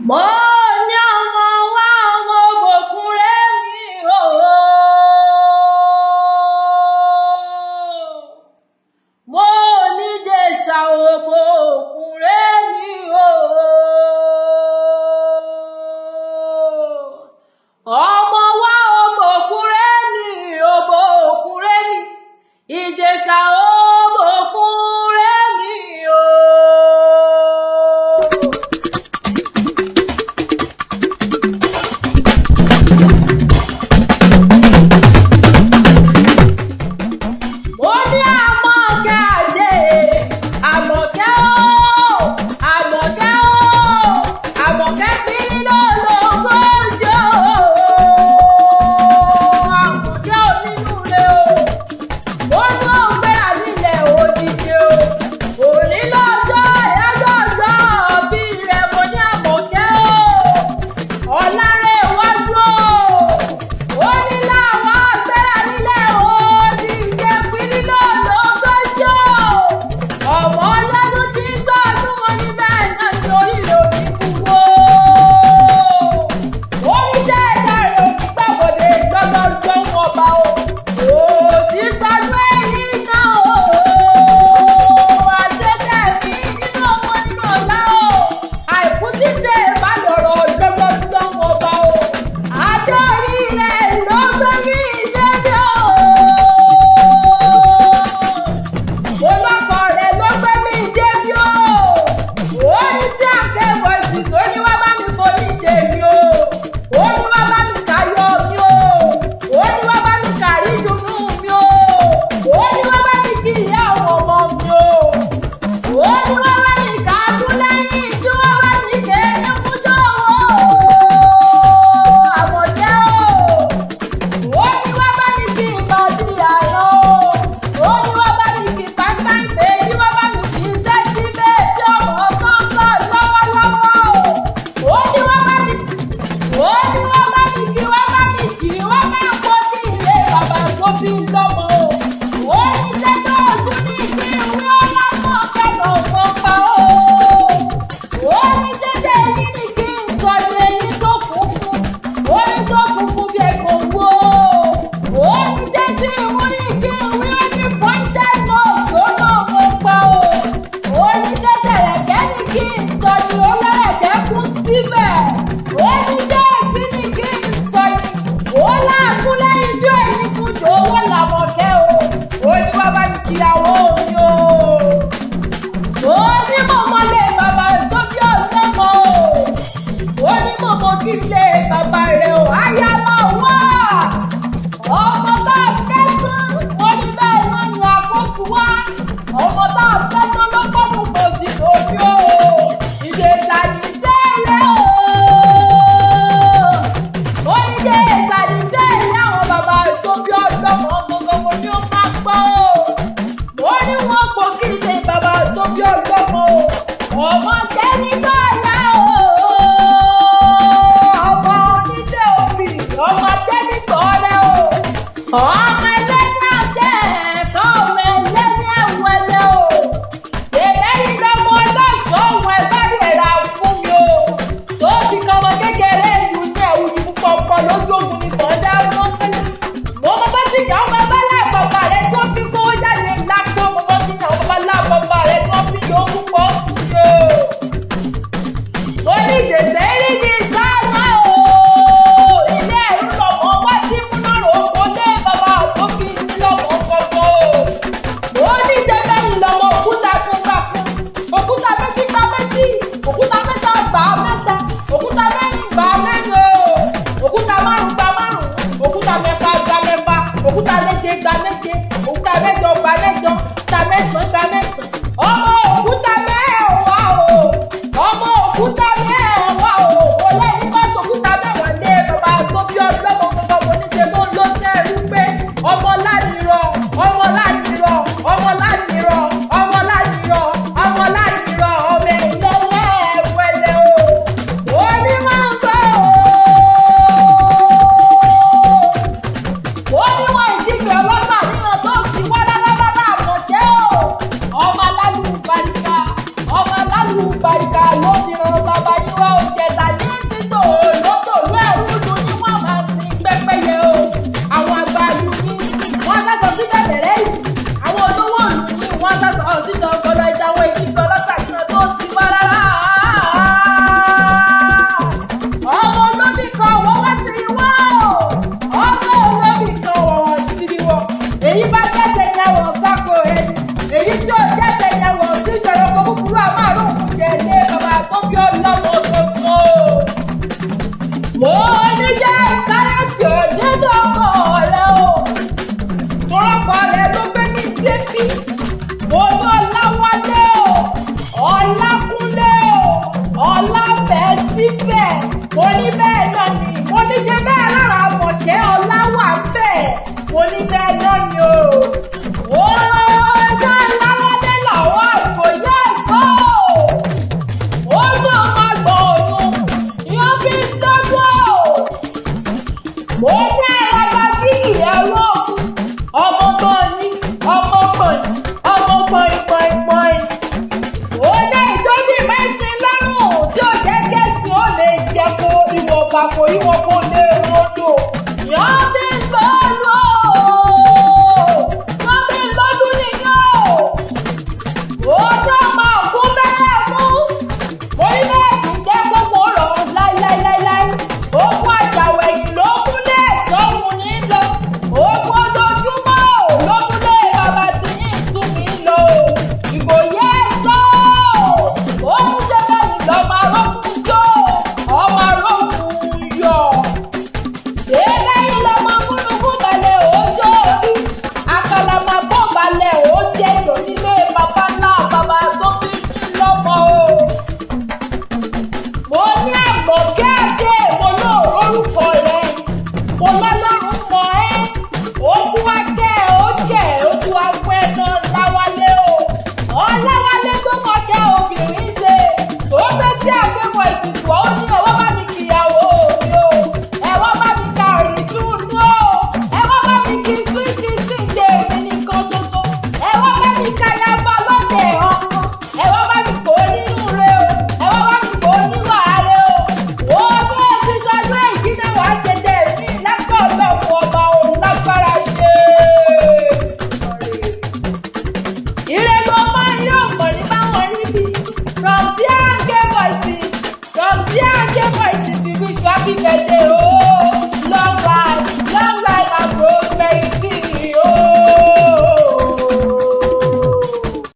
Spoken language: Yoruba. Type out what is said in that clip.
Mo ní ọmọ wa, ọmọ òbòkun rẹ̀ mi o. Mo ní Jésà òbòkun rẹ̀ mi o. Ọmọ wa òbòkun rẹ̀ mi, òbòkun rẹ̀ mi. Ìjẹ̀ṣà òbòkun rẹ̀ mi o. Mo ní Àmọ̀kẹ́ àdé, Àmọ̀kẹ́ o, Àmọ̀kẹ́ o, Àmọ̀kẹ́ kiri lólogójó o, Àmọ̀kẹ́ onínúure o. Mo ní òǹgbẹ ànílẹ̀ òdìdí o, òní lọ́jọ́ ìyájọ́ ọjọ́ bí rẹ̀ mo ní Àmọ̀kẹ́ o. Ọ̀làrẹ̀ iwájú o, ó ní láwọn agbára nílẹ̀ òdìdí kiri lólogójó o. Ọ̀wọ́ ọlọ́dún tí ń sọ́dún wọn ní bẹ́ẹ̀ náà ni oríire òní kú o. Oníṣẹ́ ẹ̀dá rẹ̀ òní gbàgbọ́dé lọ́lọ́jọ́ wọn bá o. Òtí sọdún èyí náà o. Àṣetẹ̀ mi nínú ọmọ nínú ọ̀la o. Àìkú títẹ̀ ìbálòrò lọ́lọ́jọ́ wọn bá o. Adé orí rẹ̀ ló gbé mi débi o. Olọ́kọ̀ rẹ̀ ló gbé mi débi o. Ó ní tí àkẹ́kọ̀ọ́ ìsìnkú ó ní wá bá mi kò ní tèmi o. Ó ní wá bá mi kàyọ̀ mi o. Ó ní wá bá mi kàrí ìdùnnú mi o. Ó ní wá bá mi kí ìyá àwọn ọmọ mi o. Ó ní wá bá mi kàánú lẹ́yìn tí wọ́n bá mi ké ní kújọ́ o. Àmọ̀jẹ́ o. Ó ní wá bá mi kí ìbàdí àná o. Ó ní wá bá mi kí pàǹpàǹ bèbí wá bá mi kí sẹ́tí bèbí ọmọ kọ́ńkọ́ lọ́wọ́lọ́wọ́ o. Ó ní wá bá mi ó ní wá bá mi kí wá bá mi kí wá máa kó sí ilé bàbá tó bí lọ́mọ o. Ó ní tẹ́tọ́ ọdún ní kí n wí ọlọ́mọ kẹ́lọ́ mọ́ pa o. Ó ní tẹ́tẹ́ eyín ní kí n sọ ní eyín tó funfun. Ó ní tó funfun bí ẹ̀kọ́ wo. Ó ní tẹ́tí imú ní kí n wí ó ní pointed nose tó náà mọ́ pa o. Ó ní tẹ́tẹ́ rẹ̀kẹ́ ní kí n sọ ní olórẹ̀kẹ́ kún síbẹ̀. Ó ní tẹ́tí ní kí n sọ ní. Ó láàkú lẹ́yìn tó èyí kún jò owó làmọ̀kẹ́ o. Ó ní wá bá mi kíyàwó mi o. Ó ní mọ̀mọ́ lé bàbá tó bí ọlọ́mọ o. Ó ní mọ̀mọ́ kí lé bàbá rẹ̀ o. Aya lọ wá. Ọmọ tá a fẹ́ tán, ó ní bẹ́ẹ̀ náà ni àkóso wá. Ọmọ tá a fẹ́ tán ló gbọ́dọ̀ kò sí lórí o. Ìjẹ̀ṣà ní tẹ́lẹ̀ o. Ó ní Ìjẹ̀ṣà ní tẹ́lẹ̀ àwọn bàbá tó bí ọlọ́mọ gangan mo ní ó máa gbọ́ o. Ó ní wọn kò kí ilé bàbá tó bí ọlọ́mọ o. Ọmọ jẹ́ nígbà ọ̀la o. Ọmọ onílé òbí, ọmọ jẹ́ nígbà ọ̀lẹ́ o. Ọmọ ẹlẹ́ni àjẹ́ ẹ̀ka ọmọ ẹlẹ́ni ẹ̀wẹ̀lẹ́ o. Ṣèbẹ́yìn lọ́mọ ọlọ́sọ̀ òun ẹ̀ bá rí ẹ̀rà fún mi o. Tó fi kan ọmọ kékeré ìlú ní ẹ̀wù ní púpọ̀ ọkọ̀ lójú ogun ní bọ̀dá mọ́kànlá. Mo mọ bó ti yàn bàbá láàbàbà rẹ̀ tó fi kówó jáde lápò. Mo mọ ti yàn bàbá láàbàbà rẹ̀ tó fi yọ orúkọ fún mi o. Mo ní Ìjẹ̀ṣà rí ní sáná o. Ilé ẹ̀rú lọmọ wá sí múná rògbò lé bàbá tó bẹ̀. Mo ní bẹ́ẹ̀ náà ni. Mo ní ṣe bẹ́ẹ̀ lára Àmọ̀kẹ́ ọlá wà ń bẹ̀. Mo ní bẹ́ẹ̀ náà ni o.